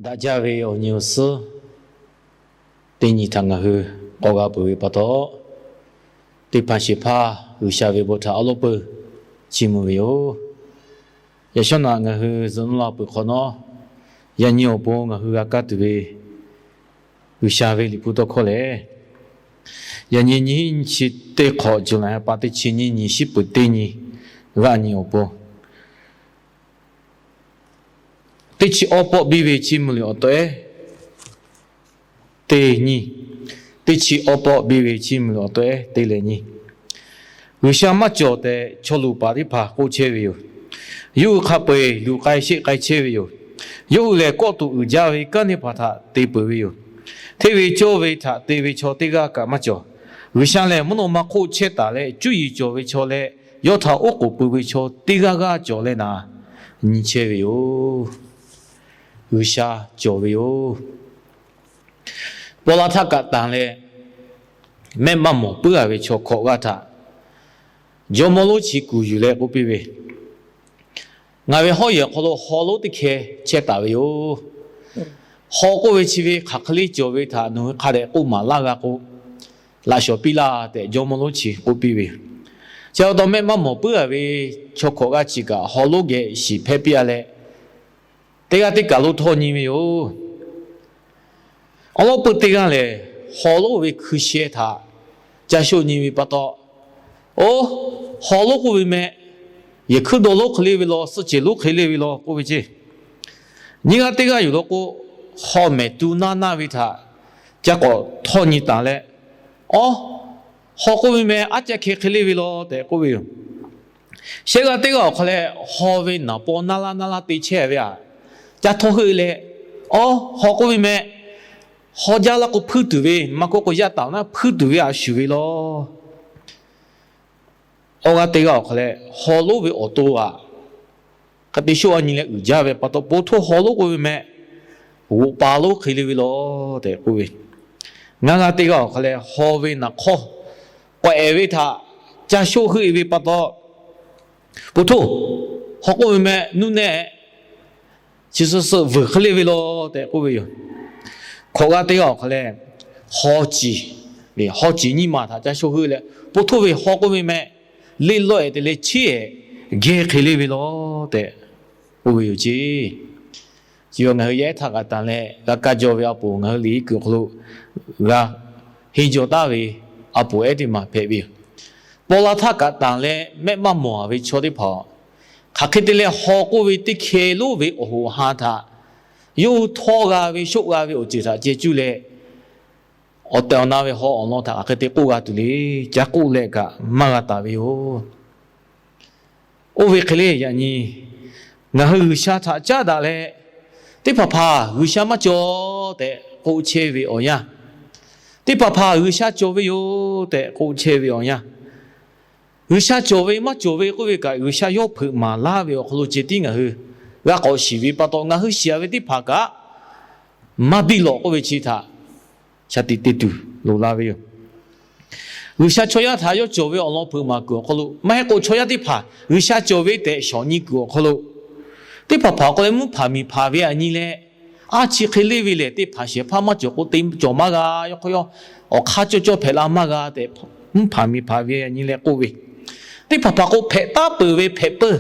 Daꞈ jaˇ ve awˬ nyi awˬ suhˉ teˇ nyi htaꞈ ngaˬ hui k'awꞈ g'a peuˬ ve pa taw, teˇ hpaˍ shehˍ hpaˇ G'uiˬsha ve bon htaꞈ awˉ lawˉ peuˬ chiˇ mvuh ve yoˬ. Yaꞈ shawˉ naꞈ ngaˬ hui zuhꞈ nuˇ la peuˬ hk'awꞈ nawˉ, yaꞈ nyi awˬ pon ngaˬ hui g'a kaˇ tuˬ ve G'uiˬsha ve Liꞈ hpu tawˇ hkawˇ lehˬ, yaꞈ nyi nyiˇ chi teˇ hk'awꞈ July ha pa teˇ chi nyiˇ nyi shiˉ peuˬ teˇ nyi g'aˇ nyi awˬ pon, teˇ chi awˉ pawˆ biˇ ve Chiˇ mvuh liꞈ awˬ taw ehˉ teˇ nyi, teˇ chi awˉ pawˆ biˇ ve Chiˇ mvuh liꞈ awˬ taw ehˉ teˇ leh nyi. G'uiˬsha maˇ cawˬ tehꞈ chaw luˬ paˍ teˇ hpaˍ k'oˆ chehˇ ve yoˬ. Yawˇ hui hk'a peu-eˬ luˬ k'ai sheˆ k'ai chehˇ ve yoˬ. Yawˇ hui lehˬ kawˆ tuˬ uiˍ jaˇ ve kanˉ teˇ hpaˍ htaꞈ te peuˬ ve yoˬ. Hteˇ ve cawˇ ve htaꞈ te ve chaw teˇ g'aˇ kaꞈ maˇ cawˬ. G'uiˬsha lehˬ mvuhˇ naw ma hk'oˆ chehˇ taˍ leh, cuˇ yiˍ cawˬ ve chaw leh yawˇ htaꞈ oˉ k'oˍ pui ve chaw teˇ g'aˇ g'aˇ cawˬ leh naˍ nyi chehˇ ve yoˬ. G'uiˬsha cawˬ ve yoˬ. Paw la htaˇ kaꞈ tanˬ leh, mehˆ maˇ mawˬ puiˉ-a ve chaw hkawꞈ g'aˇ htaꞈ jawˇmawˇ lonˉ chi kuˬ yuˬ leh k'oˆ piˇ ve, Ngaˬ ve hawˉ yehˬ awˬ hk'aw lo haw lonˉ teˇ hkeh chehˇ taˍ ve yoˬ. Haw k'oˆ ve chi ve hk'aˬ hk'e le cawˬ ve htaꞈ nawˬ hui hk'a dehꞈ k'oˆ maˍ laˇ g'a k'o, laꞈ shawˍ piˇ laˇ tehꞈ jawˇmawˇ lonˉ chi k'oˆ piˇ ve yoˬ. Chi pa taw mehˆ maˇ mawˬ puiˉ-a ve chaw hkawꞈ g'aˇ chi kaꞈ haw lonˉ geh shiˍ hpehˇ piˇ-a leh, teˇ g'aˇ teˇ kaˬ lo htawˇ nyi ve yoˬ. Awˉ lawˉ peuˇ teˇ g'aˇ lehˬ, haw lonˉ ve hkui sheh htaꞈ ca shoˆ nyi ve pa taw, Oˇ, haw lonˉ k'oˆ ve meh, yehˬ hkuiˉ dawˇ lonˉ hk'e le ve law, suhˆ ceˬ lonˉ hk'e le ve law k'oˆ ve ceˇ. Nyiˇ g'aˇ teˇ g'aˇ yuˬ law k'o, haw mehˍ tu naˇ naˇ ve htaꞈ ca k'awꞈ htawˇ nyi taˍ leh, Awˉ, haw k'oˆ ve meh, aˉ caˆ hkeh hk'e le ve law tehꞈ k'oˆ ve yoˬ. Shehˆ g'aˇ teˇ g'aˇ awˬ hk'aw leh haw ve naˍ paw naˇ laˇ naˇ laˇ te chehˇ ve htaꞈ ca htawˇ heuˆ leh, Awˉ, haw k'oˆ ve meh, haw jaˇ laˇ k'o hpuiˇ tuˬ ve, maˇ k'oˆ k'o yaˇ taˍ naˇ hpuiˇ tuˬ ve a shuˍ ve law. Awˉ g'aˇ teˇ g'aˇ awˬ hk'aw leh haw lonˉ ve awˬ to aꞈ hk'e te shoˆ a nyi leh uiˍ jaˇ ve pa taw, po htoˇ haw lonˉ k'oˆ ve meh, g'oꞈ pa lonˉ hk'e le ve law tehꞈ k'oˆ ve. Ngaˇ g'aˇ teˇ g'aˇ awˬ hk'aw leh haw ve naˍ hk'awˇ k'awꞈ ehˍ ve htaꞈ ca shoˆ heuˆ e ve pa taw, po htoˇ haw k'oˆ ve meh nuˇ nehˆ chi suhˍ suhˍ vuiˬ hk'e le ve law tehꞈ k'oˆ ve yoˬ. Hkawꞈ g'aˇ teˇ g'aˇ awˬ hk'aw leh haw ciˍ, haw ciˍ nyiˇ maˬ htaꞈ ca shoˆ heuˆ leh, po htoˇ ve haw k'oˆ ve meh, leˇ lawˆ ehˍ te leh cheˇ ehˍ geh hk'e le ve law tehꞈ k'oˆ ve yoˬ ceˇ. Chi ngaˬ hui yaˇ ehˉ htaˇ kaꞈ tanˬ leh g'a kaˇ jaw ve a poˍ, ngaˬ hui liꞈ iˉ kuiˬ awˬ hk'aw lo g'a henˇ jaw taˍ ve a poˍ ehˉ teˇ maˬ hpehꞈ ve yoˬ. Paw la htaˇ kaꞈ tanˬ leh mehˆ maˇ mawˬ-a ve chaw teˇ hpaˍ, hk'aˬ hk'e te leh haw k'oˆ ve teˇ hkeh lonˉ ve awˬ hoꞈ ha htaꞈ yawˇ hui htawˇ g'a ve shoˆ g'a ve awˬ ceuˬ htaꞈ ceh cuˇ leh, awˬ tehˬ awˬ na ve haw awˬ lawn htaꞈ hk'aˬ hk'e te k'oˆ g'a tuˬ le, ca k'oˆ leh kaꞈ maˇ g'a taˍ ve yoˬ. Oˇ ve hk'e le yaꞈ nyi ngaˬ hui G'uiˬsha htaꞈ caˉ daꞈ leh, teˇ hpaˍ hpaˍ G'uiˬsha maˇ cawˬ tehꞈ k'oˆ chehˇ ve awˬ yanˇ, teˇ hpaˍ hpaˍ G'uiˬsha cawˬ ve yoˬ tehꞈ k'oˆ chehˇ ve awˬ yanˇ, G'uiˬsha cawˬ ve maˇ cawˬ ve k'oˆ ve kaꞈ, G'uiˬsha yawˇ hpeuꞈ maˍ laˇ ve awˬ hk'aw lo ceh tiˉ ngaˬ hui g'a k'awꞈ shiˍ ve pa taw, ngaˬ hui shiˍ-a ve teˇ hpaˍ kaꞈ maˇ biˇ lawꞈ k'oˆ ve chi htaꞈ shaˍ tiꞈ te tuˬ loˍ la ve yoˬ. G'uiˬsha chaw yaˇ htaꞈ yawˇ cawˬ ve awˬ lawn hpeuꞈ maˍ kuiˬ awˬ hk'aw lo, maˇ heˆ k'o chaw yaˇ teˇ hpaˍ G'uiˬsha cawˬ ve tehꞈ shawˍ nyi kuiˬ awˬ hk'aw lo, teˇ hpaˍ hpaˍ k'o leh mvuhˇ hpaˍ miˬ hpaˍ ve aꞈ nyi leh, a chi hk'e le ve lehˬ, teˇ hpaˍ shehˍ hpaˇ maˇ cawˬ k'o te cawˬ maˇ g'a, yawˇ hk'aˇ yawˇ awˬ hk'aˇ cawˇ cawˇ hpehꞈ la maˇ g'a tehꞈ, mvuhˇ hpaˍ miˬ hpaˍ ve aꞈ nyi leh k'oˆ ve, teˇ hpaˍ hpaˍ k'o hpehꞈ taˉ peuˬ ve hpehꞈ peuˬ,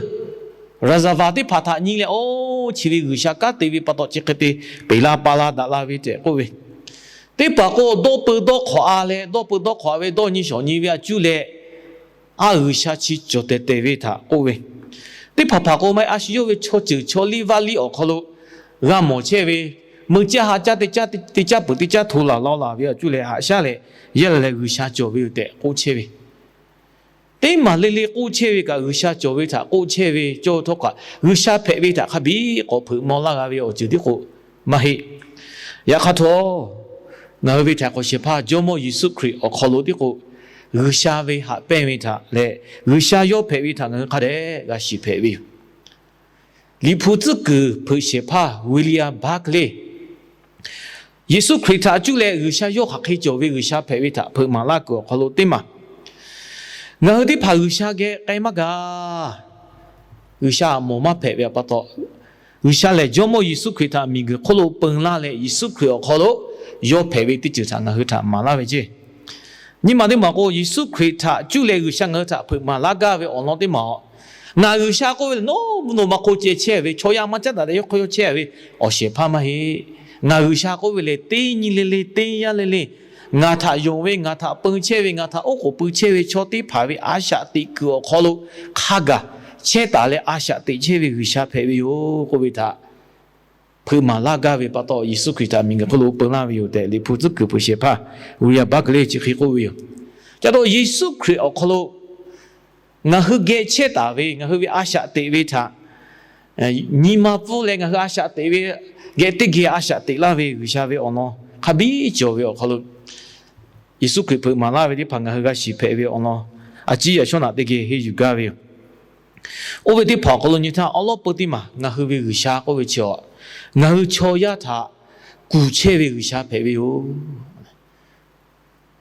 raˍzaˍvaˍ teˇ hpaˍ htaꞈ nyi leh, oˇ chi ve G'uiˬsha kanˉ te ve pa taw chi hk'e te peˬ la pa la daꞈ la ve tehꞈ k'oˆ ve, teˇ hpaˍ k'o dawˇ peu dawˇ hk'awꞈ-a leh, dawˇ peu dawˇ hk'awꞈ-a ve dawˇ nyi shawˍ nyi ve aꞈ cuˇ leh, a G'uiˬsha chi cawˬ tehˬ tehˬ ve htaꞈ k'oˆ ve, teˇ hpaˍ hpaˍ k'o maˇ heˆ, a shu yawˇ ve chaw ceuˬ chaw liˇ vaˇ liˇ awˬ hk'aw lo g'a mawˬ chehˇ ve, meuˇ caˇ ha caˇ teˇ caˇ peuˬ teˇ caˇ hto laˬ law laˬ ve aꞈ cuˇ leh haꞈ shaˉ leh, yaˇ leh leh G'uiˬsha cawˬ ve yoˬ tehꞈ k'oˆ chehˇ ve, teˇ maˬ le le k'oˆ chehˇ ve kaꞈ, G'uiˬsha cawˬ ve htaꞈ k'oˆ chehˇ ve cawˇ htawˇ kaꞈ, G'uiˬsha hpehꞈ ve htaꞈ hk'a biˇ k'awꞈ hpeuꞈ maw laˇ g'a ve awˬ ceuˬ tiˉ k'o maˇ heˆ. Yaꞈ hk'aˇ htawˇ, ngaˬ hui ve htaiˍ hk'awꞈ shehˍ hpaˇ Jawˇmawˇ Yeˍsuˆ Hkriꞈ awˬ hk'aw lo tiˉ k'o, G'uiˬsha ve haꞈ pehnˇ ve htaꞈ leh G'uiˬsha yawˇ hpehꞈ ve htaꞈ ngaˬ hui hk'a dehꞈ g'a shiˍ hpehꞈ ve yoˬ. Liꞈ hpu tcuhˉ kuiˬ hpeuꞈ shehˍ hpaˇ William Barclay, Yeˍsuˆ Hkriꞈ htaꞈ cuˇ leh G'uiˬsha yawˇ hk'aˬ hk'e cawˬ ve G'uiˬsha hpehꞈ ve htaꞈ hpeuꞈ maˍ laˇ kuiˬ awˬ hk'aw lo teˇ maˬ, ngaˬ hui teˇ hpaˍ G'uiˬsha geh k'ai maˇ g'a. G'uiˬsha mawˬ maˇ hpehꞈ ve pa taw, G'uiˬsha lehˬ Jawˇmawˇ Yeˍsuˆ Hkriꞈ htaꞈ miˬguiˬ hk'oˆ lo peun laˇ leh, Yeˍsuˆ Hkriꞈ awˬ hk'aw lo yawˇ hpehꞈ ve teˇ ceuˬ htaꞈ ngaˬ hui htaꞈ maˍ laˇ ve ceˇ. Nyi ma teˇ maˬ k'o, Yeˍsuˆ Hkriꞈ htaꞈ cuˇ leh G'uiˬsha ngaˬ hui htaꞈ hpeuꞈ maˍ laˇ gaˇ ve awˬ lawn teˇ maˬ a, ngaˬ G'uiˬsha k'oˆ ve lehˬ, nawˬ mvuhˇ naw ma hk'oˆ ceh chehˇ ve, chaw yaˇ maˇ caˉ daꞈ leh yawˇ hk'aw yawˇ chehˇ ve awˬ shehˍ hpaˇ maˇ heˆ. Ngaˬ G'uiˬsha k'oˆ ve lehˬ, teˇ nyi le le, teˇ yanˇ le le, ngaˬ htaꞈ yonˍ ve, ngaˬ htaꞈ peun chehˇ ve, ngaˬ htaꞈ oˉ k'oˍ pui chehˇ ve chaw teˇ hpaˍ ve a shaꞈ teꞈ kuiˬ awˬ hk'aw lo hk'a gaˬ chehˇ taˍ leh a shaꞈ teꞈ chehˇ ve G'uiˬsha hpehꞈ ve yoˬ k'oˆ ve htaꞈ hpeuꞈ maˍ laˇ gaˇ ve pa taw, Yeˍsuˆ Hkriꞈ htaꞈ miˬguiˬ hk'oˆ lo peun laˇ ve yoˬ tehꞈ, Liꞈ hpu tcuhˉ kuiˬ peuˬ shehˍ hpaˇ William Barclay chi hk'e k'oˆ ve yoˬ. Ca taw Yeˍsuˆ Hkriꞈ awˬ hk'aw lo ngaˬ hui geh chehˇ taˍ ve, ngaˬ hui ve a shaꞈ teꞈ ve htaꞈ nyi ma pfuhˇ leh ngaˬ hui a shaꞈ teꞈ ve, geh teˇ geh a shaꞈ teꞈ laˇ ve G'uiˬsha ve awˬ lawn hk'a biˉ cawˬ ve awˬ hk'aw lo, Yeˍsuˆ Hkriꞈ hpeuꞈ maˍ laˇ ve teˇ hpaˍ ngaˬ hui g'a shiˍ hpehꞈ ve awˬ lawn, a ciˉ yaꞈ shawˉ naꞈ teˇ geh henˇ yuˬ gaˇ ve yoˬ. Oˇ ve teˇ hpaˍ awˬ hk'aw lo nyi htaˇ, awˉ lawˉ peu teˇ maˬ ngaˬ hui ve G'uiˬsha k'oˆ ve chi a, ngaˬ hui chaw yaˇ htaꞈ kuˬ chehˇ ve G'uiˬsha hpehꞈ ve yoˬ.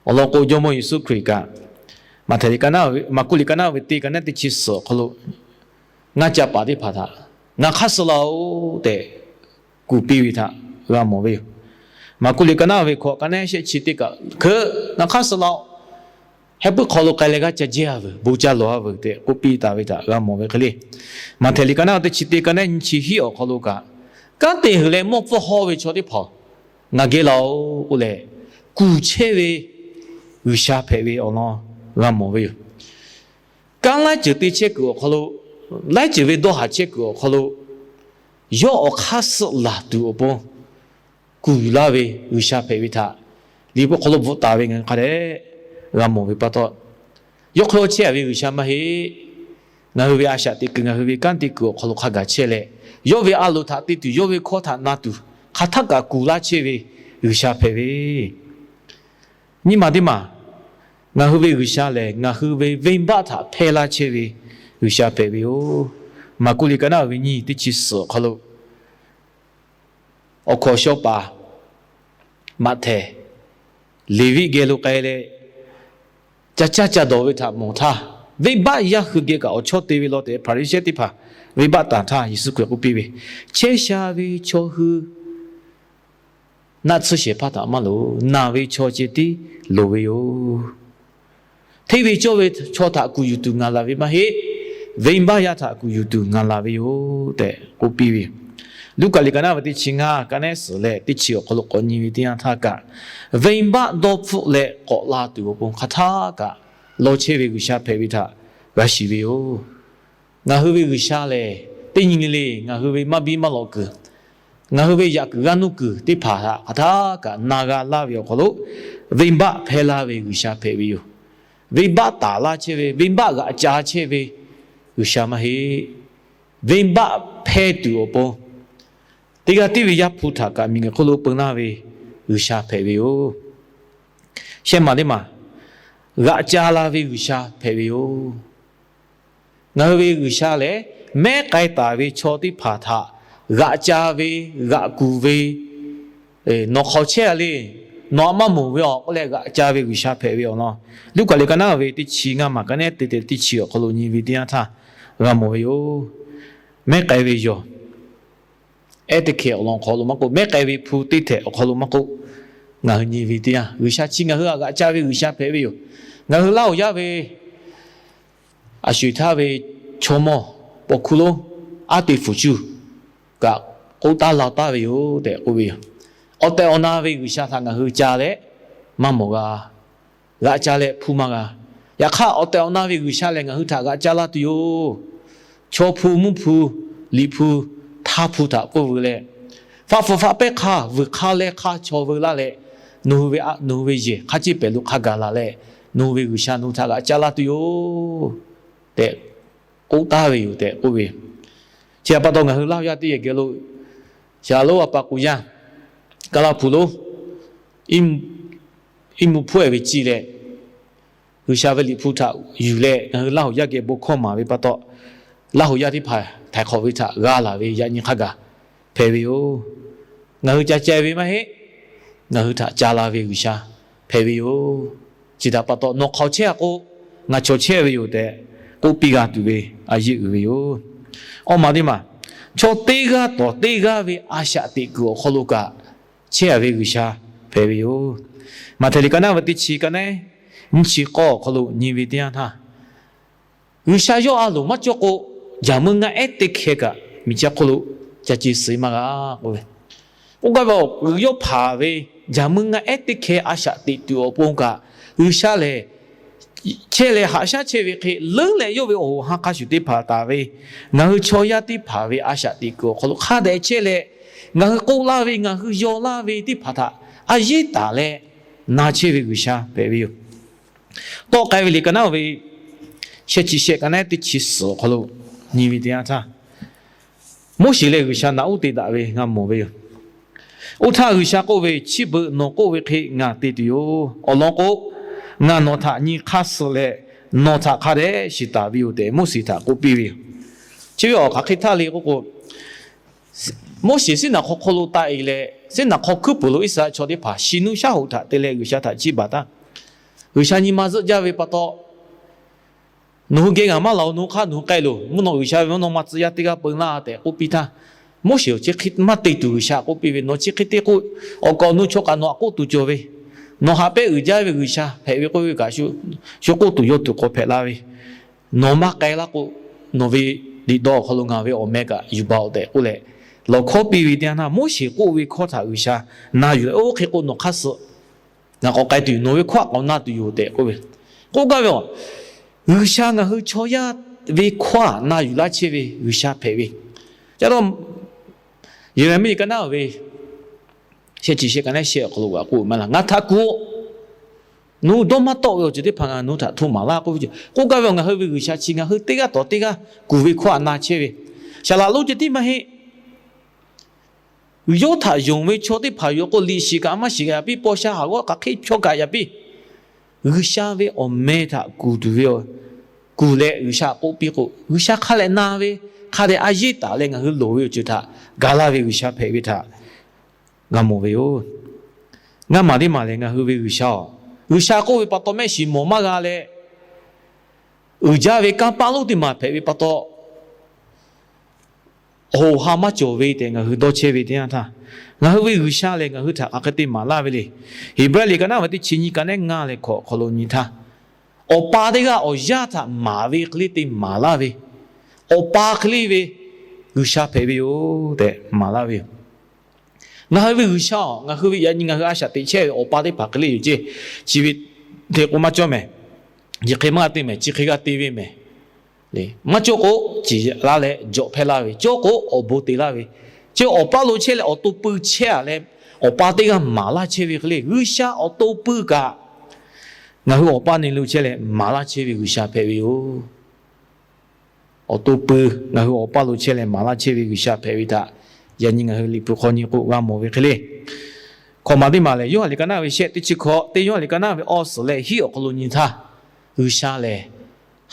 Awˬ lawn k'o, Jawˇmawˇ Yeˍsuˆ Hkriꞈ kaꞈ, Maꞈhtehˍ liꞈ ka naˉ, Maˍkuˆ liꞈ ka naˉ ve teˇ ka naˉ teˇ chi suhˍ awˬ hk'aw lo ngaˇ ca paˍ teˇ hpaˍ htaꞈ ngaˬ hk'aˇ suh laˇ-oˆ tehꞈ kuˬ piˇ ve htaꞈ g'a mawˬ ve yoˬ. Maˍkuˆ liꞈ ka naˉ ve hkawꞈ ka naˉ shehˆ chi teˇ kaꞈ hkeuꞈ, ngaˬ hk'aˇ suh laˇ-oˆ. Heh puiˉ hk'aw lo k'ai leh g'aˇ ca jehˇ-a veuˬ, bon ca lawˬ-a veuˬ tehꞈ k'oˆ piˇ taˍ ve htaꞈ g'a mawˬ ve hk'e le. Maꞈhtehˍ liꞈ ka naˉ teˇ chi teˇ ka naˉ nyiˇ chi hiˉ awˬ hk'aw lo kaꞈ, kanˉ te hui leh mawˇ pfuhˇ hawˇ ve chaw teˇ hpaˍ-oˬ, ngaˬ geh laˇ-oˆ k'oˆ leh, kuˬ chehˇ ve G'uiˬsha hpehꞈ ve awˬ lawn g'a mawˬ ve yoˬ. Kanˉ laiˉ ceuˬ te chehˇ kuiˬ awˬ hk'aw lo, laiˉ ceuˬ ve dawˇ haˍ chehˇ kuiˬ awˬ hk'aw lo, yawˇ awˬ hk'aˇ suh laˬ tuˬ awˬ pon kuˬ laˇ ve G'uiˬsha hpehꞈ ve htaꞈ Liꞈ hpu hk'aw lo bvuhꞈ taˍ ve ngaˬ hui hk'a dehꞈ g'a mawˬ ve pa taw, yawˇ hk'aˇ chehˇ-a ve G'uiˬsha maˇ heˆ. Ngaˬ hui ve a shaꞈ teꞈ kuiˬ, ngaˬ hui ve kanˉ te kuiˬ awˬ hk'aw lo hk'a gaˬ chehˇ leh, yawˇ ve a loˍ htaꞈ te tuˬ, yawˇ ve hkawˇ htaꞈ na tuˬ, hk'aˬ htaˆ kaꞈ kuˬ laˇ chehˇ ve G'uiˬsha hpehꞈ ve. Nyi ma teˇ maˬ, ngaˬ hui ve G'uiˬsha lehˬ, ngaˬ hui ve venˇbaˆ htaꞈ hpehˇ laˇ chehˇ ve G'uiˬsha hpehꞈ ve yoˬ. Maˍkuˆ liꞈ ka naˉ ve nyiˇ teˇ chi suhˍ awˬ hk'aw lo, awˬ hkawnˍ shaw paˍ Maꞈhtehˍ, Leˍviˆ geh lo k'ai leh, ca caˇ ca dawˬ ve htaꞈ mawˬ htaˇ, venˇbaˆ yaˇ hui geh kaꞈ awˬ chawˇ te ve law tehꞈ, Hpaˍriˍsehˇ teˇ hpaˍ venˇbaˆ tanˬ htaˇ Yeˍsuˆ Hkriꞈ k'oˆ piˇ ve, Chehˇ sha ve chaw hui naˆ tsuhˇ shehˍ hpaˇ htaꞈ maˇ loˍ, naˬ ve chaw ceh tiˉ loˍ ve yoˬ. Hteˇ ve cawˇ ve chaw htaꞈ kuˬ yuˬ tuˬ ngaˬ laˬ ve maˇ heˆ. Venˇbaˆ yaˇ htaꞈ kuˬ yuˬ tuˬ ngaˬ laˬ ve yoˬ tehꞈ k'oˆ piˇ ve yoˬ. Luˉkaꞈ liꞈ ka naˉ ve teˇ chi ngaˇ, ka naˉ suhˍ leh teˇ chi awˬ hk'aw lo k'awꞈ nyi ve teˇ yanˇ htaˇ kaꞈ, venˇbaˆ dawˇ hpfuhˆ leh k'awꞈ la tuˬ awˬ pon hk'aˬ htaˆ kaꞈ law chehˇ ve G'uiˬsha hpehꞈ ve htaꞈ g'a shiˍ ve yoˬ. Ngaˬ hui ve G'uiˬsha lehˬ, teˇ nyi le le ngaˬ hui ve maˇ biˇ maˇ lawꞈ kuiˬ, ngaˬ hui ve yaꞈ kuiˬ g'aˇ nuˇ kuiˬ teˇ hpaˍ htaꞈ hk'aˬ htaˆ kaꞈ na g'a laˇ ve awˬ hk'aw lo, venˇbaˆ hpehˇ laˇ ve G'uiˬsha hpehꞈ ve yoˬ. Venˇbaˆ taˍ laˇ chehˇ ve, venˇbaˆ g'aꞈ ca chehˇ ve G'uiˬsha maˇ heˆ. Venˇbaˆ hpehˇ tuˬ awˬ pon, teˇ g'aˇ tiˉ ve Yaˇ hpu htaꞈ kaꞈ miˬguiˬ hk'oˆ lo peun laˇ ve G'uiˬsha hpehꞈ ve yoˬ. Shehˇ maˬ teˇ maˬ, g'aꞈ ca la ve G'uiˬsha hpehꞈ ve yoˬ. Ngaˬ hui ve G'uiˬsha lehˬ, mehˉ k'ai taˍ ve chaw teˇ hpaˍ htaꞈ g'aꞈ ca ve, g'aꞈ kuˬ ve, nawˬ hk'aoˍ chehˇ-a le, nawˬ htaꞈ maˇ mawˬ ve awˬ k'oˆ leh g'aꞈ ca ve G'uiˬsha hpehꞈ ve awˬ lawn, Luˉkaꞈ liꞈ ka naˉ ve teˇ chi ngaˇ maˬ ka naˉ te te teˇ chi awˬ hk'aw lo nyi ve teˇ yanˇ htaˇ g'a mawˬ ve yoˬ. Mehˉ k'ai ve yawˬ ehˉ teˇ hkeh awˬ lawn hk'aw lo maˇ k'oˆ, mehˉ k'ai ve hpu teˇ htehꞈ awˬ hk'aw lo maˇ k'oˆ, ngaˬ hui nyi ve teˇ yanˇ, G'uiˬsha chi ngaˬ hui htaꞈ g'aꞈ ca ve G'uiˬsha hpehꞈ ve yoˬ. Ngaˬ hui Laˇ huˍ yaˇ ve a sho eˬ htaˇ ve chaw mawˇ paw hkuˇ lonˉ aˉ te fuˍ cuˇ kaꞈ k'oˆ taˉ la taˍ ve yoˬ tehꞈ k'oˆ ve yoˬ. Awˬ tehˬ awˬ na ve G'uiˬsha htaꞈ ngaˬ hui ca leh maˇ mawˬ g'a, g'aꞈ ca leh hpu maˇ g'a. Yaꞈ hk'aˇ, awˬ tehˬ awˬ na ve G'uiˬsha lehˬ, ngaˬ hui htaꞈ g'aꞈ ca laˇ tuˬ yoˬ. Chaw hpu, mvuhˇ hpu, liꞈ hpu, htaˇ hpu htaꞈ k'oˆ veu leh, faˆ hpu faˆ pehˉ hk'aˇ vuiˬ hk'aˇ leh hk'aˇ chaw veu laˇ leh, nawˬ hui ve a, nawˬ hui ve yehˬ hk'a ceˇ pehˍ lo hk'a gaˬ laˬ leh, nawˬ hui ve G'uiˬsha nawˬ hui htaꞈ g'aꞈ ca laˇ tuˬ yoˬ tehꞈ k'oˆ taˍ ve yoˬ tehꞈ k'oˆ ve. Chi htaꞈ pa taw, ngaˬ hui Laˇ huˍ yaˇ teˇ yehˬ geh lo, Shaˍlonˉ a pa k'o yaˇ, Kaˇlaˇ hpu lonˉ iˉ mvuhˇ hpfuhˆ-e ve ciˇ leh, G'uiˬsha ve liꞈ hpu htaꞈ yuˬ leh ngaˬ hui Laˇ huˍ yaˇ geh bon hkawˇ maˍ ve pa taw, Laˇ huˍ yaˇ teˇ hpaˍ htaiˍ hk'awꞈ ve htaꞈ g'a laˬ ve yaꞈ nyi hk'a gaˬ hpehꞈ ve yoˬ. Ngaˬ hui ca ceh ve maˇ heˆ. Ngaˬ hui htaꞈ ca la ve G'uiˬsha hpehꞈ ve yoˬ. Chi htaꞈ pa taw, nawˬ hk'aoˍ chehˇ-a k'o, ngaˬ chaw chehˇ ve yoˬ tehꞈ k'oˆ piˇ g'a tuˬ ve a yeˇ uiˍ ve yoˬ. Awˇ maˬ teˇ maˬ, chaw teˇ g'aˇ tawˍ teˇ g'aˇ ve a shaꞈ teꞈ kuiˬ awˬ hk'aw lo kaꞈ chehˇ a ve G'uiˬsha hpehꞈ ve yoˬ. Maꞈhtehˍ liꞈ ka naˉ ve teˇ chi ka naˉ nyiˇ chi k'awˇ awˬ hk'aw lo nyi ve teˇ yanˇ htaˇ, G'uiˬsha yawˇ a loˍ maˇ cawˇ k'o, jaˍ meuˇ ngaˆ ehˉ teˇ hkeh kaꞈ miˬ chi hk'oˆ lo ca ce suh maˇ g'a k'oˆ ve. K'oˆ gaˇ ve, yawˇ hpanˍ ve jaˍ meuˇ ngaˆ ehˉ teˇ hkeh a shaꞈ teꞈ tuˬ awˬ pon kaꞈ, G'uiˬsha lehˬ chehˇ leh haꞈ shaˉ chehˇ ve hk'e leuˉ leh yawˇ ve awˬ hoꞈ ha hk'a shuˍ teˇ hpaˍ taˍ ve, ngaˬ hui chaw yaˇ teˇ hpaˍ ve a shaꞈ teꞈ kuiˬ awˬ hk'aw lo hk'a dehꞈ chehˇ leh, ngaˬ hui k'oˆ laˇ ve, ngaˬ hui yaw laˇ ve teˇ hpaˍ htaꞈ a yeˉ taˍ leh na chehˇ ve G'uiˬsha hpehꞈ ve yoˬ. Tawˆ k'ai ve liꞈ ka naˉ ve shehˆ chi shehˆ ka naˉ teˇ chi suhˍ awˬ hk'aw lo nyi ve teˇ yanˇ htaˇ, Moˉseˍ leh G'uiˬsha naꞈ uˉ te daꞈ ve g'a mawˬ ve yoˬ. Oˇ htaˇ G'uiˬsha k'oˆ ve, Chi beuꞈ nawˬ k'oˆ ve hk'e ngaˬ te tuˬ yoˬ. Awˬ lawn k'o, ngaˬ nawˬ htaꞈ nyi hk'aˇ suh leh, nawˬ htaꞈ hk'a dehꞈ shiˍ taˍ ve yoˬ tehꞈ Moˉseˍ htaꞈ k'oˆ piˇ ve yoˬ. Chi ve awˬ hk'aˬ hk'e htaˇ le k'oˆ k'o, Moˉseˍ siˉ naˍ hk'aw hk'aw lo taˆ e leh, siˉ naˍ hk'aw hkuiˉ puiˍ lo Iˉsaˍreˍlaˆ chaw teˇ hpaˍ shiˍ nuˇ shaˉ hoꞈ htaꞈ te leh G'uiˬsha htaꞈ chiˇ baˬ htaˇ, G'uiˬsha nyi ma zuhˆ jaˇ ve pa taw, Nawˬ hui geh ngaˬ maˇ laˬ-oˬ, nawˬ hui hk'aˇ nawˬ hui k'ai loˬ. Mvuhˇ naw g'uiˬsha ve mvuhˇ naw ma tcuh yaˇ teˇ g'aˇ peu laˇ tehꞈ k'oˆ piˇ htaˇ, Moˉseˍ awˬ chi hk'e maˇ te tuˬ G'uiˬsha k'oˆ piˇ ve, Nawˬ chi hk'e te k'o, awˬ kaꞈ awˬ nu chaw kaꞈ nawˬ htaꞈ k'oˆ tuˬ cawˬ ve, nawˬ haꞈ pehnˇ uiˍ jaˇ ve G'uiˬsha hpehꞈ ve k'oˆ ve kaꞈ, shu k'oˆ tuˬ yawˇ tuˬ k'awꞈ hpehꞈ la ve, nawˬ maˇ k'ai laˇ k'o, nawˬ ve liꞈ dawˇ awˬ hk'aw lo ngaˬ ve awˬ meh kaꞈ yuˬ baˬ-oˬ tehꞈ k'oˆ leh, lawˬ hkawˉ piˇ ve teˇ yanˇ htaˇ, Moˉseˍ k'oˆ ve hkawˇ htaꞈ G'uiˬsha na yuˬ leh, Oˇ hk'e k'o nawˬ hk'aˇ suh, ngaˬ k'awꞈ k'ai tuˬ yoˬ, nawˬ ve hkawˇ htaꞈ k'awꞈ na tuˬ yoˬ tehꞈ k'oˆ ve. K'oˆ gaˇ ve, G'uiˬsha ngaˬ hui chaw yaˇ ve hkawˇ htaꞈ na yuˬ laˇ chehˇ ve G'uiˬsha hpehꞈ ve. Ca taw Yeˍraˍmiˆ ka naˉ ve shehˆ chi shehˆ ka naˉ shehˆ awˬ hk'aw lo g'a k'oˆ maˇ laˇ, Ngaˬ htaꞈ kuˬ-oˬ. Nawˬ hui dawˇ maˇ tawˆ ve awˬ ceuˬ teˇ hpaˍ ngaˬ nawˬ hui htaꞈ hto maˍ laˇ k'oˆ ve. K'oˆ gaˇ ve, ngaˬ hui ve G'uiˬsha chi ngaˬ hui teˇ g'aˇ tawˍ teˇ g'aˇ kuˬ ve hkawˇ htaꞈ na chehˇ ve, saˍ laꞈ lonˉ ceh tiˉ maˇ heˆ. Yawˇ htaꞈ yonˍ ve chaw teˇ hpaˍ yoˬ k'o, liꞈ shiˍ kaꞈ maˇ shiˍ kaꞈ yaꞈ piˇ, paw sha haˍ g'awˇ hk'aˬ hk'e chaw kaꞈ yaꞈ piˇ, G'uiˬsha ve awˬ meh htaꞈ kuˬ tuˬ ve, kuˬ leh G'uiˬsha k'oˆ piˇ k'o, G'uiˬsha hk'a leh na ve, hk'a dehꞈ a yeˉ taˍ leh ngaˬ hui loˍ ve awˬ ceuˬ htaꞈ gaˬ laˇ ve G'uiˬsha hpehꞈ ve htaꞈ g'a mawˬ ve yoˬ. Ngaˇ maˬ teˇ maˬ lehˬ, ngaˬ hui ve G'uiˬsha-oˬ, G'uiˬsha k'oˆ ve pa taw mehˆ shiˍ mawˬ maˇ g'a leh, uiˍ jaˇ ve kanˇ paˆ lonˉ teˇ maˬ hpehꞈ ve pa taw, awˬ hoꞈ ha maˇ cawˬ ve tehꞈ ngaˬ hui dawˇ chehˇ ve teˇ yanˇ htaˇ, ngaˬ hui ve G'uiˬsha lehˬ ngaˬ hui htaꞈ hk'aˬ hk'e te maˍ laˇ ve le. Heˍbrehˇ liꞈ ka naˉ ve teˇ chi nyiˇ ka naˉ ngaˇ leh hkawꞈ awˬ hk'aw lo nyi htaˇ, Awˬ pa teˇ g'aˇ awˬ yaˇ htaꞈ maˍ ve hk'e le te maˍ laˇ ve, Awˬ pa hk'e le ve G'uiˬsha hpehꞈ ve yoˬ tehꞈ maˍ laˇ ve yoˬ. Ngaˬ hui ve G'uiˬsha-oˬ, ngaˬ hui ve yaꞈ nyi ngaˬ hui a shaꞈ teꞈ chehˇ ve Awˬ pa teˇ hpaˍ hk'e le yoˬ ceˇ. Chi ve hk'e k'o maˇ cawˇ mehˍ. Chi hk'e maˇ g'a te mehˍ, chi hk'e g'a te ve mehˍ. Maˇ cawˇ k'o, ciˍ laˇ leh jawꞈ hpehˇ laˇ ve, cawˇ k'o awˬ bon te laˇ ve, chi Awˬ pa lo chehˇ leh awˬ to pui chehˇ-a leh, Awˬ pa teˇ g'aˇ maˍ laˇ chehˇ ve hk'e le, G'uiˬsha awˬ to pui kaꞈ ngaˬ hui Awˬ pa ne lo chehˇ leh maˍ laˇ chehˇ ve G'uiˬsha hpehꞈ ve yoˬ. Awˬ to pui ngaˬ hui Awˬ pa lo chehˇ leh maˍ laˇ chehˇ ve G'uiˬsha hpehꞈ ve htaꞈ yaꞈ nyi ngaˬ hui Liꞈ hpu hk'aw nyi k'o g'a mawˬ ve hk'e le. Hkawꞈ maˬ teˇ maˬ lehˬ, Yoˇhanˬ liꞈ ka naˉ ve shehˆ teˇ chi hkawꞈ, teˇ Yoˇhanˬ liꞈ ka naˉ ve awˇ suhˍ leh hiˉ awˬ hk'aw lo nyi htaˇ, G'uiˬsha lehˬ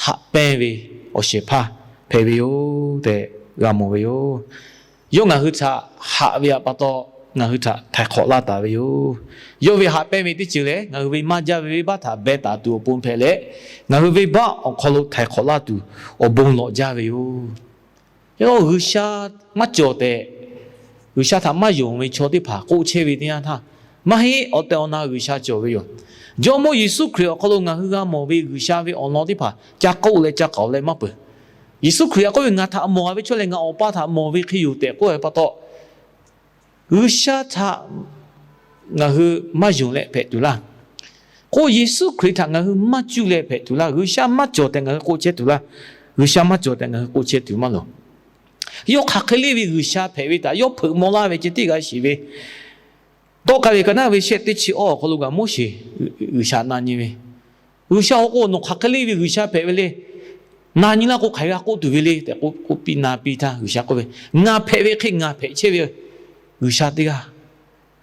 haꞈ pehnˇ ve awˬ shehˍ hpaˇ hpehꞈ ve yoˬ tehꞈ g'a mawˬ ve yoˬ. Yawˇ ngaˬ hui htaꞈ haꞈ ve pa taw, ngaˬ hui htaꞈ htaiˍ hk'awꞈ laˇ taˍ ve yoˬ. Yawˇ ve haꞈ pehnˇ ve teˇ ceuˬ lehˬ, ngaˬ hui ve maˇ jaˇ ve venˇbaˆ htaꞈ beh taˍ tuˬ awˬ pon hpehꞈ leh, ngaˬ hui venˇbaˆ awˬ hk'aw lo htaiˍ hk'awꞈ laˇ tuˬ awˬ bon lawꞈ jaˇ ve yoˬ. Yawˇ G'uiˬsha maˇ cawˬ tehꞈ, G'uiˬsha htaꞈ maˇ yonˍ ve chaw teˇ hpaˍ k'oˆ chehˇ ve teˇ yanˇ htaˇ, maˇ heˆ, awˬ tehˬ awˬ na G'uiˬsha cawˬ ve yoˬ. Jawˇmawˇ Yeˍsuˆ Hkriꞈ awˬ hk'aw lo ngaˬ hui g'a mawˬ ve G'uiˬsha ve awˬ lawn teˇ hpaˍ ca k'oˆ leh ca k'aoˍ leh maˇ peuˬ. Yeˍsuˆ Hkriꞈ k'oˆ ve, Ngaˬ htaꞈ mawˬ ve chaw lehˬ, ngaˬ Awˬ pa htaꞈ mawˬ ve hk'e yoˬ tehꞈ k'oˆ ve pa taw, G'uiˬsha htaꞈ ngaˬ hui maˇ yonˍ leh hpehꞈ tuˬ laˇ. K'o Yeˍsuˆ Hkriꞈ htaꞈ ngaˬ hui maˇ cuˇ leh hpehꞈ tuˬ laˇ. G'uiˬsha maˇ cawˬ tehꞈ ngaˬ hui k'oˆ chehˇ tuˬ laˇ. G'uiˬsha maˇ cawˬ tehꞈ ngaˬ hui k'oˆ chehˇ tuˬ maˇ loˍ. Yawˇ hk'aˬ hk'e le ve G'uiˬsha hpehꞈ ve htaꞈ yawˇ hpeuꞈ maw laˇ ve ceh tiˉ g'a shiˍ ve. Tawˆ k'ai ve ka naˉ ve shehˆ teˇ chi awˇ awˬ hk'aw lo kaꞈ Moˉseˍ G'uiˬsha na nyi ve, G'uiˬsha k'o, Nawˬ hk'aˬ hk'e le ve G'uiˬsha hpehꞈ ve le. Na nyi laˇ k'o, hk'aˬ hk'e g'a k'oˆ tuˬ ve le tehꞈ k'oˆ piˇ na piˇ htaˇ, G'uiˬsha k'oˆ ve, Ngaˬ hpehꞈ ve hk'e ngaˬ hpehꞈ chehˇ ve G'uiˬsha teˇ g'aˇ.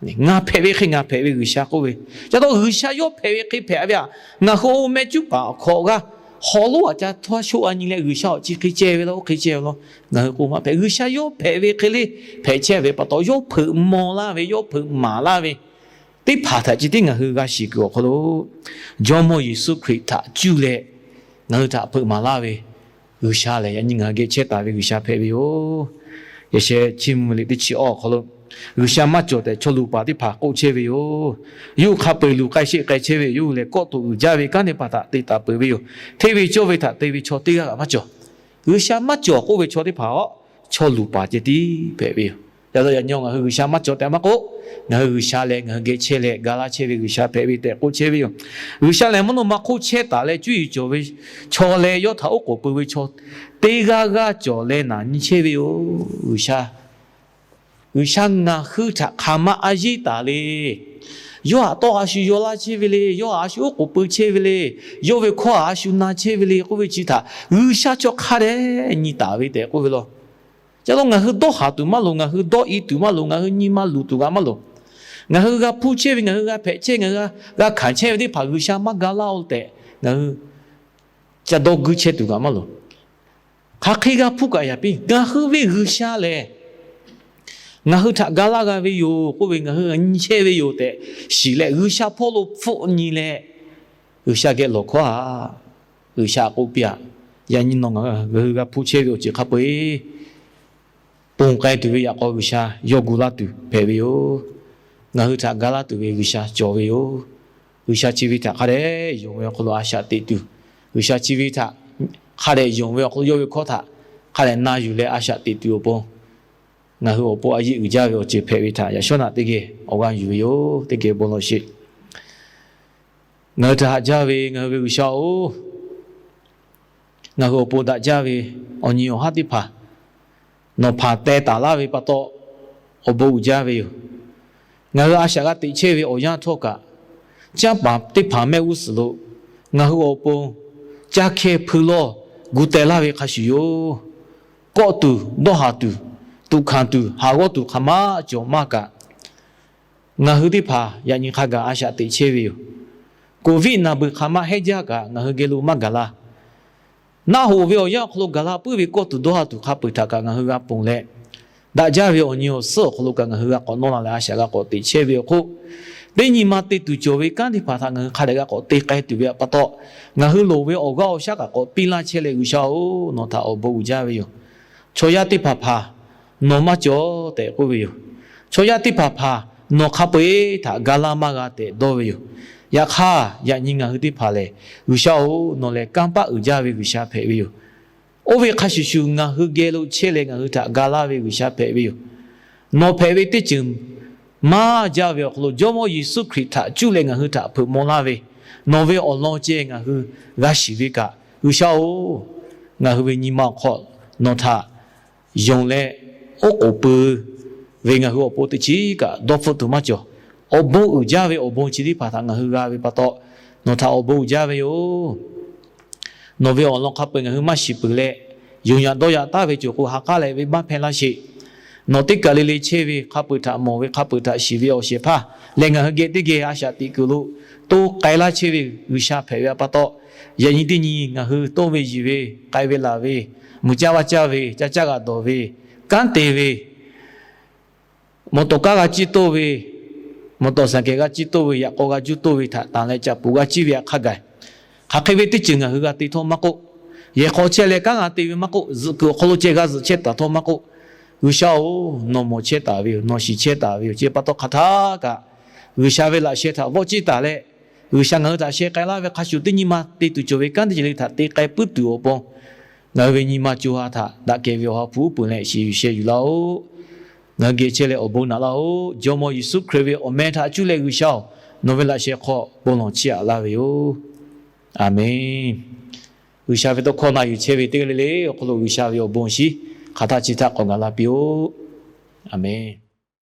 Ngaˬ hpehꞈ ve hk'e ngaˬ hpehꞈ ve G'uiˬsha k'oˆ ve. Ca taw G'uiˬsha yawˇ hpehꞈ ve hk'e hpehꞈ ve htaꞈ ngaˬ hui oˇ meh cuˉ paˍ awˬ hk'aw g'aˇ haw lonˉ aꞈ ca htaˇ shoˆ a nyi leh G'uiˬsha awˬ chi hk'e ceh ve law, oˇ hk'e ceh ve law, ngaˬ hui k'oˆ maˇ hpehꞈ. G'uiˬsha yawˇ hpehꞈ ve hk'e le hpehꞈ chehˇ ve pa taw, yawˇ hpeuꞈ maw laˇ ve, yawˇ hpeuꞈ maˍ laˇ ve teˇ hpaˍ htaꞈ ceh tiˉ ngaˬ hui g'a shiˍ kuiˬ awˬ hk'aw lo, Jawˇmawˇ Yeˍsuˆ Hkriꞈ htaꞈ cuˇ leh ngaˬ hui htaꞈ hpeuꞈ maˍ laˇ ve G'uiˬsha lehˬ, yaꞈ nyi ngaˬ hui geh chehˇ taˍ ve G'uiˬsha hpehꞈ ve yoˬ. Yaꞈ sheh chiˇ mvuh liꞈ teˇ chi awˬ hk'aw lo, G'uiˬsha maˇ cawˬ tehꞈ chaw luˬ paˍ teˇ hpaˍ k'oˆ chehˇ ve yoˬ. Yawˇ hui hk'a peu-eˬ luˬ k'ai sheˆ k'ai chehˇ ve yoˬ leh, kawˆ tuꞈ uiˍ jaˇ ve kanˉ teˇ hpaˍ htaꞈ te taˍ peuˬ ve yoˬ. Hteˇ ve cawˇ ve htaꞈ te ve chaw teˇ g'aˇ kaꞈ maˇ cawˬ. G'uiˬsha maˇ cawˬ k'oˆ ve chaw teˇ hpaˍ-aˬ, chaw luˬ paˍ ceh tiˉ hpehꞈ ve yoˬ. Yaꞈ hk'aˇ yaꞈ nyi ngaˬ hui G'uiˬsha maˇ cawˬ tehꞈ maˇ k'oˆ, ngaˬ hui G'uiˬsha leh ngaˬ hui geh chehˇ leh ga laˇ chehˇ ve G'uiˬsha hpehꞈ ve tehꞈ k'oˆ chehˇ ve yoˬ. G'uiˬsha lehˬ mvuhˇ naw ma hk'oˆ chehˇ taˍ leh cuˇ yiˍ cawˬ ve chaw leh yawˇ htaꞈ oˉ k'oˍ pui ve chaw teˇ g'aˇ g'aˇ cawˬ leh naˍ nyi chehˇ ve yoˬ. G'uiˬsha, G'uiˬsha ngaˬ hui htaꞈ hk'aˬ ma a yiˉ taˍ le. Yawˇ htaꞈ tawˇ a shu yaw laˇ chehˇ ve le. Yawˇ htaꞈ a shu oˉ k'oˍ pui chehˇ ve le. Yawˇ ve hkawˇ htaꞈ a shu na chehˇ ve le k'oˆ ve chi htaꞈ G'uiˬsha chaw hk'a dehꞈ nyi taˍ ve tehꞈ k'oˆ ve law. Ca lo ngaˬ hui dawˇ haˍ tuˬ maˇ loˍ, ngaˬ hui dawˇ i tuˬ maˇ loˍ, ngaˬ hui nyi ma luˬ tuˬ kaꞈ maˇ loˍ. Ngaˬ hui g'a hpuˇ chehˇ ve, ngaˬ hui g'a hpehꞈ chehˇ, ngaˬ hui g'a hkanˍ chehˇ ve teˇ hpaˍ G'uiˬsha maˇ ga laˇ-oˬ tehꞈ ngaˬ hui ca dawˇ guiˇ chehˇ tuˬ kaꞈ maˇ loˍ. Hk'aˬ hk'e g'a hpuˇ kaꞈ yaꞈ piˇ, ngaˬ hui ve G'uiˬsha lehˬ ngaˬ hui htaꞈ ga laˇ g'a ve yoˬ k'oˆ ve, ngaˬ hui nyi chehˇ ve yoˬ tehꞈ shiˍ leh, G'uiˬsha hpawˇ lo hpfuhˆ nyi leh, G'uiˬsha geh lawˬ hkawˇ-a. G'uiˬsha k'oˆ piˇ-aˬ, yaꞈ nyi nawˬ ngaˬ hui g'a hpuˇ chehˇ ve awˬ ceuˬ hk'a peu-eˬ ponˬ k'ai tuˬ ve yaꞈ k'aw G'uiˬsha yawˇ gu laˇ tuˬ hpehꞈ ve yoˬ. Ngaˬ hui htaꞈ ga laˇ tuˬ ve G'uiˬsha cawˬ ve yoˬ. G'uiˬsha chi ve htaꞈ hk'a dehꞈ yonˍ ve awˬ hk'aw lo a shaꞈ teꞈ tuˬ, G'uiˬsha chi ve htaꞈ hk'a dehꞈ yonˍ ve awˬ hk'aw lo yawˇ ve hkawˇ htaꞈ hk'a dehꞈ na yuˬ leh a shaꞈ teꞈ tuˬ awˬ pon, ngaˬ hui awˬ pon a yiˆ uiˍ jaˇ ve awˬ ceuˬ hpehꞈ ve htaꞈ yaꞈ shawˉ naꞈ teˇ geh awˬ g'aˇ yuˬ ve yoˬ. Teˇ geh bon lawˬ sheˍ. Ngaˬ hui htaꞈ haꞈ jaˇ ve ngaˬ hui ve G'uiˬsha-oˬ, ngaˬ hui awˬ pon daꞈ jaˇ ve awˬ nyi awˬ haˉ teˇ hpaˍ nawˬ hpanˍ teh taˍ laˇ ve pa taw, awˬ bon uiˍ jaˇ ve yoˬ. Ngaˬ hui a shaꞈ g'a teꞈ chehˇ ve awˬ yanˇ htawˇ kaꞈ, canˇ paˍ teˇ hpaˍ mehˆ g'uˇ suhˍ lo ngaˬ hui awˬ pon caˇ hkehˇ hpui lawˇ gu teh laˇ ve hk'a shuˍ yoˬ. Kawˆ tuˬ, dawˇ haˍ tuˬ, tuꞈ hkanˍ tuˬ, haˍ g'awˇ tuˬ hk'aˬ ma cawˬ maˇ kaꞈ, ngaˬ hui teˇ hpaˍ yaꞈ nyi hk'a gaˬ a shaꞈ teꞈ chehˇ ve yoˬ. Covid naˬ beuˬ hk'aˬ ma hehnˇ jaˇ kaꞈ, ngaˬ hui geh lo maˇ gaˬ la. Naˆ hoꞈ ve awˬ yanˇ awˬ hk'aw lo gaˬ la puiˉ ve kawˆ tuˬ dawˇ haˍ tuˬ hk'a peu-eˬ htaꞈ kaꞈ ngaˬ hui g'a ponˬ leh, daꞈ jaˇ ve awˬ nyi awˬ suhˉ awˬ hk'aw lo kaꞈ ngaˬ hui g'a k'awꞈ nawˇ la leh a shaꞈ g'a k'awꞈ teꞈ chehˇ ve awˬ hk'oˆ, teˇ nyi ma te tuˬ cawˬ ve kanˉ teˇ hpaˍ htaꞈ ngaˬ hui hk'a dehꞈ g'a k'awꞈ te k'ai tuˬ ve pa taw, ngaˬ hui loˍ ve awˬ g'aˇ awˬ shaˉ kaꞈ k'awꞈ piˇ laˇ chehˇ leh, G'uiˬsha-oˬ, nawˬ htaꞈ awˬ bon uiˍ jaˇ ve yoˬ. Chaw yaˇ teˇ hpaˍ hpaˍ nawˬ maˇ cawˬ tehꞈ k'oˆ ve yoˬ. Chaw yaˇ teˇ hpaˍ hpaˍ nawˬ hk'a peu-eˬ htaꞈ ga laˇ maˇ g'a tehꞈ dawˇ ve yoˬ. Yaꞈ hk'aˇ, yaꞈ nyi ngaˬ hui teˇ hpaˍ lehˬ, G'uiˬsha-oˬ, nawˬ lehˬ kanˇ paˆ uiˍ jaˇ ve G'uiˬsha hpehꞈ ve yoˬ. Oˇ ve hk'a shuˍ shuˍ, ngaˬ hui geh lo chehˇ leh ngaˬ hui htaꞈ ga laˇ ve G'uiˬsha hpehꞈ ve yoˬ. Nawˬ hpehꞈ ve teˇ ceuˬ maˇ jaˇ ve awˬ hk'aw lo, Jawˇmawˇ Yeˍsuˆ Hkriꞈ htaꞈ cuˇ leh ngaˬ hui htaꞈ hpeuꞈ maw laˇ ve, nawˬ ve awˬ lawn ceh ngaˬ hui g'a shiˍ ve kaꞈ, G'uiˬsha-oˬ, ngaˬ hui ve nyi ma awˬ hk'aw nawˬ htaꞈ yonˍ leh oˉ k'oˍ pui ve ngaˬ hui awˬ pon teˇ chiˉ kaꞈ dawˇ hpfuhˆ tuˬ maˇ cawˬ. Awˬ bon uiˍ jaˇ ve awˬ bon chi teˇ hpaˍ htaꞈ ngaˬ hui g'a ve pa taw, nawˬ htaꞈ awˬ bon uiˍ jaˇ ve yoˬ. Nawˬ ve awˬ lawn hk'a peu-eˬ ngaˬ hui maˇ shiˍ peuˬ leh, yonˍ yaꞈ dawˇ yaꞈ taˍ ve cawˬ k'o, ha k'aˉ leh venˇbaˆ hpehˇ laˇ sheˍ. Nawˬ teˇ kaˬ le le chehˇ ve hk'a peu-eˬ htaꞈ mawˬ ve, hk'a peu-eˬ htaꞈ shiˍ ve awˬ shehˍ hpaˇ leh ngaˬ hui geh teˇ geh a shaꞈ teꞈ kuiˬ lo to k'ai laˇ chehˇ ve G'uiˬsha hpehꞈ ve pa taw, yaꞈ nyi teˇ nyi ngaˬ hui toˇ ve yiˬ ve, k'ai ve laˬ ve, mui caˇ vaˇ caˇ ve, caˇ caˇ g'aꞈ dawˬ ve, kanˉ te ve, mawˬ tawˍ kaˉ g'a ciˇ toˇ ve, mawˬ tawˍ saˍ kehˬ g'a ciˇ toˇ ve, yaꞈ k'aw g'a juˇ toˇ ve htaꞈ tanˬ leh caꞈ puˍ g'a ciˇ ve htaꞈ hk'a gaˬ, hk'aˬ hk'e ve teˇ ceuˬ ngaˬ hui g'a te htawˇ maˇ k'oˆ, yehˬ hk'aw chehˇ leh kanˉ g'a te ve maˇ k'oˆ, zuhꞈ kuiˬ awˬ hk'aw lo ceh g'a zuhꞈ chehˇ taˍ htawˇ maˇ k'oˆ, G'uiˬsha-oˬ, nawˬ mawˬ chehˇ taˍ ve yoˬ, nawˬ shiˍ chehˇ taˍ ve yoˬ. Chi pa taw hk'aˬ htaˇ kaꞈ, G'uiˬsha ve laꞈ sheh htaꞈ vawˆ ciˇ taˍ leh, G'uiˬsha ngaˬ hui htaꞈ sheh k'ai laˇ ve hk'a shuˍ, teˇ nyi ma te tuˬ cawˬ ve kanˉ teˇ ceuˬ le htaꞈ te k'ai puiˉ tuˬ awˬ pon, ngaˬ hui ve nyi ma co ha htaꞈ daꞈ kehˬ ve awˬ ha hpu uˉ peunˍ leh shiˍ yuˬ sheh yuˬ laˇ-oˆ. Ngaˬ hui geh chehˇ leh awˬ bon naꞈ laˇ-oˆ. Jawˇmawˇ Yeˍsuˆ Hkriꞈ ve awˬ meh htaꞈ cuˇ leh G'uiˬsha-oˬ, nawˬ ve laꞈ sheh hk'aw bon lawˬ chiˇ aꞈ laˇ ve yoˬ. Aˬmenˍ. G'uiˬsha ve tawˇ hkawˇ na yuˬ chehˇ ve teˇ g'aˇ le le awˬ hk'aw lo G'uiˬsha ve awˬ bon awˬ shinˉ hk'aˬ htaˇ chi htaˇ k'awꞈ gaˬ la piˇ-oˆ. Aˬmenˍ.